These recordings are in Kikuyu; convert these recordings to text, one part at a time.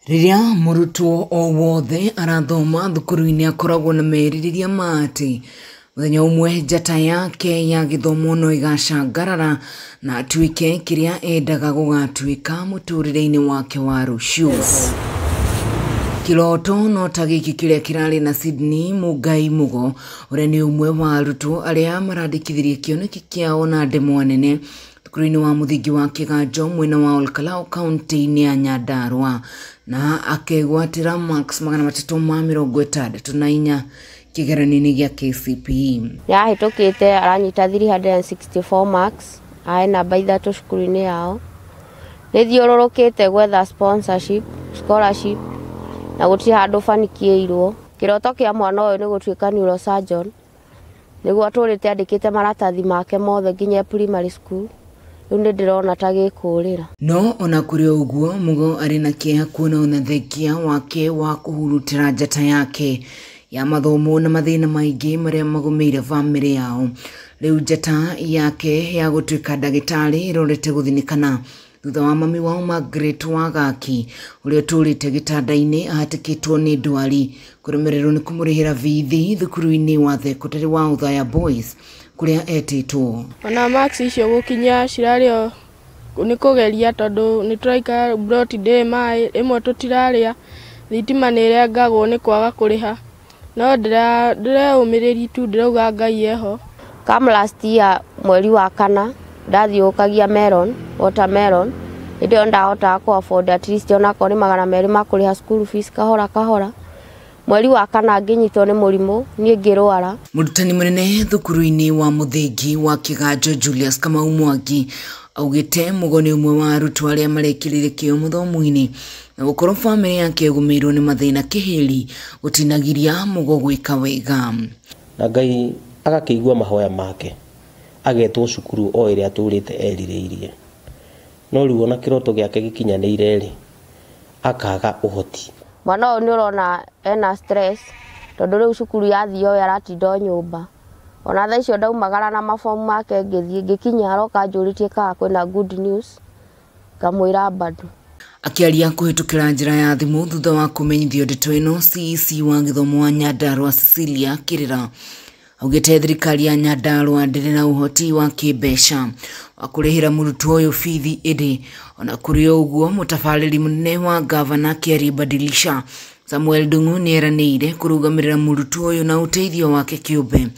Rĩrĩa mũrutwo o wothe arathoma thukuru-inĩ akoragwo na merirĩria ma atĩ mũthenya ũmwe njata yake ya gĩthomo no ĩgacangarara na atuĩke kĩrĩa endaga gũgatuĩka mũtũrĩre-inĩ wake wa rũciũ. Kĩroto no ta gĩkĩ kĩrĩa kĩrarĩ na Sydney Mũngai Mũgo, ũrĩa nĩ ũmwe wa arutwo arĩa marandĩkithirie kĩoneki kĩao na ndemwa nene thukuru-inĩ wa mũthingi wa Kĩganjo mwena wa Olkalau kaunti-inĩ ya Nyandarua, na akegwatĩra marks 364 kĩgeranio-inĩ gĩa KCPE. Nĩahĩtũkĩte, aranyita 364 marks, ae namba 3 cukuru-inĩ yao. Nĩthiũrũrũkĩte gwetha sponsorship, scholarship, na gũtirĩ handũ banikiĩirwo. Kĩroto kĩa mwana ũyũ nĩ gũtuĩka neurosurgeon, nĩguo atũrĩte andĩkĩte maratathi make mothe nginya primary school. Rĩu nĩ ndĩrona ta gĩkũrĩra. No ona kũrĩ ũguo, Mũgo arĩ na kĩeha kuona ona thengia wake wa kũhurutĩra njata yake ya mathomo na mathĩna maingĩ marĩa magũmĩire bamĩrĩ yao. Rĩu njata yake ya gũtuĩka ndagĩtarĩ ĩrorete gũthinĩkana thutha wa mami wao Margaret Wagaki ũrĩa ũtũrĩte gĩtanda-inĩ ahatĩkĩtwo nĩ ndwari kũremererwo nĩ kũmũrĩhĩra bithi thukuru-inĩ wa thekondarĩ wa Othaya Boys kũrĩa etĩtwo. Ona marks icio gũkinya cirarĩ o nĩ kũgeria tondũ nĩ tũraikara plot ndĩrĩ maĩ, ĩmwe tũtirarĩa, thitima nĩ ĩrengagwo nĩ kwaga kũrĩha, no ndĩreũmĩrĩria tu, ndĩrauga Ngai eho. Come last year mweri wa kana ndathiũkagia melon, watermelon, hĩndĩ ĩyo ndahotaga kũ afford at least onakorwo nĩ 200 ma kũrĩha school fees kahora kahora. Mweri wa kana ngĩnyitwo nĩ mũrimũ, niĩ ngĩrwara. Mũrutani mũnene thukuru-inĩ wa mũthingi wa Kĩganjo Julius Kamau Mwangi augĩte Mũgo nĩ ũmwe wa arutwo arĩa marekĩrĩire kĩo mũthomo-inĩ na gũkorwo bamĩrĩ yake ĩgũmĩirwo nĩ mathĩna kĩhĩri gũtinagiria Mũgo gwĩka wega. Na Ngai agakĩigua mahoya make, agetwo cukuru o ĩrĩa atũrĩte erirĩirie, no rĩu ona kĩroto gĩake gĩkinyanĩire rĩ, akaga ũhoti. Mwana ũyũ nĩ ũrona ena stress tondũ rĩu cukuru yathiĩ o aratinda o nyũmba. Ona thaa icio ndaumagara na mabomu make ngĩthiĩ, ngĩkinya aroka anjũrĩtie kana kwĩna good news, ngamwĩra bado. Akĩaria kũhĩtũkĩra njĩra ya thimũ thutha wa kũmenyithio ndeto ĩno, CEC wa gĩthomo wa Nyandarua Cecilia Kĩrĩra augĩte thirikari ya Nyandarua ndĩrĩ na ũhoti wa kĩmbeca wa kũrĩhĩra mũrutwo ũyũ bithi, ĩndĩ ona kũrĩ ũguo mũtabarĩri mũnene wa gavana Kĩarie Badilisha Samuel Ndung'u nĩeranĩire kũrũgamĩrĩra mũrutwo ũyũ na ũteithio wake kĩũmbe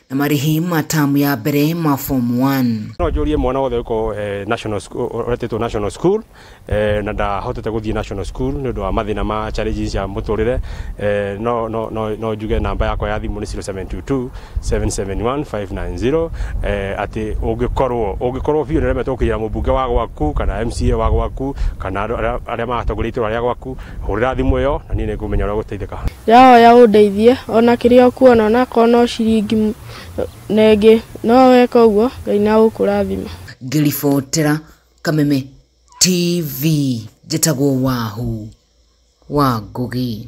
na marĩhi ma tamu ya mbere ma form 1. No njũrie mwana wothe ũko national school, ũretĩtwo national school, na ndahotete gũthiĩ national school nĩ ũndũ wa mathĩna ma challenges cia mũtũrĩre, no no no no njuge namba yakwa ya thimũ nĩ 0722 771 590, atĩ ũngĩkorwo biũ nĩũremetwo gũkinyĩra mũmbunge wa gwaku kana MCA wa gwaku kana andũ arĩa maratongoria itũra rĩa gwaku, hũrĩra thimũ ĩyo na niĩ nĩngũmenya ũrĩa ũgũteithĩka. Ndĩrahoya ũndeithie ona kĩrĩa ũkuona onakorwo no ciringi nengĩ, no weka ũguo Ngai nĩ agũkũrathima. Ngĩribotera Kameme TV, njĩtagwo Wahu wa Ngũgĩ.